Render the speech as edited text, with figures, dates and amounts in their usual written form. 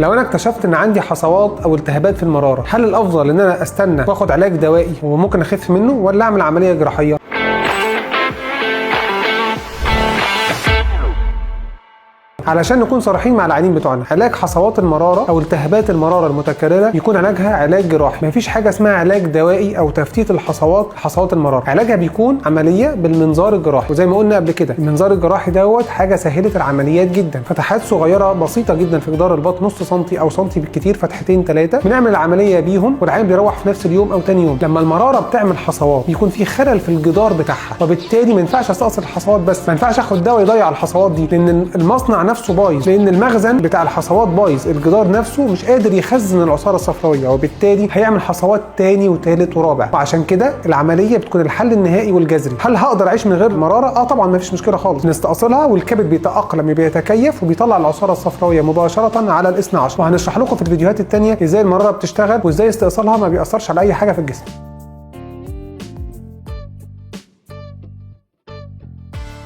لو انا اكتشفت ان عندي حصوات او التهابات في المرارة، هل الافضل ان انا استنى واخد علاج دوائي وممكن اخف منه، ولا اعمل عملية جراحية؟ علشان نكون صريحين مع العيانين بتوعنا، علاج حصوات المرارة او التهابات المرارة المتكررة يكون علاجها علاج جراحي. مفيش حاجة اسمها علاج دوائي او تفتيت الحصوات، حصوات المرارة علاجها بيكون عملية بالمنظار الجراحي. وزي ما قلنا قبل كده المنظار الجراحي دوت حاجة سهلت العمليات جدا، فتحات صغيرة بسيطة جدا في جدار البطن، نص سنتي او سنتي بالكتير، فتحتين ثلاثة بنعمل العملية بيهم والعيان بيروح في نفس اليوم او ثاني يوم. لما المرارة بتعمل حصوات بيكون في خلل في الجدار بتاعها، وبالتالي ما ينفعش استأصل الحصوات بس، ما ينفعش اخد دواء يضيع الحصوات دي، لان المصنع نفسه بايظ، لان المخزن بتاع الحصوات بايظ، الجدار نفسه مش قادر يخزن العصاره الصفراويه، وبالتالي هيعمل حصوات تاني وتالت ورابع. وعشان كده العملية بتكون الحل النهائي والجذري. هل هقدر اعيش من غير مرارة؟ اه طبعا، ما فيش مشكلة خالص، نستأصلها والكبد بيتأقلم بيتكيف وبيطلع العصاره الصفراويه مباشرة على الاثنى عشر. وهنشرح لكم في الفيديوهات التانية ازاي المرارة بتشتغل وازاي استئصالها ما بيأثرش على اي حاجة في الجسم.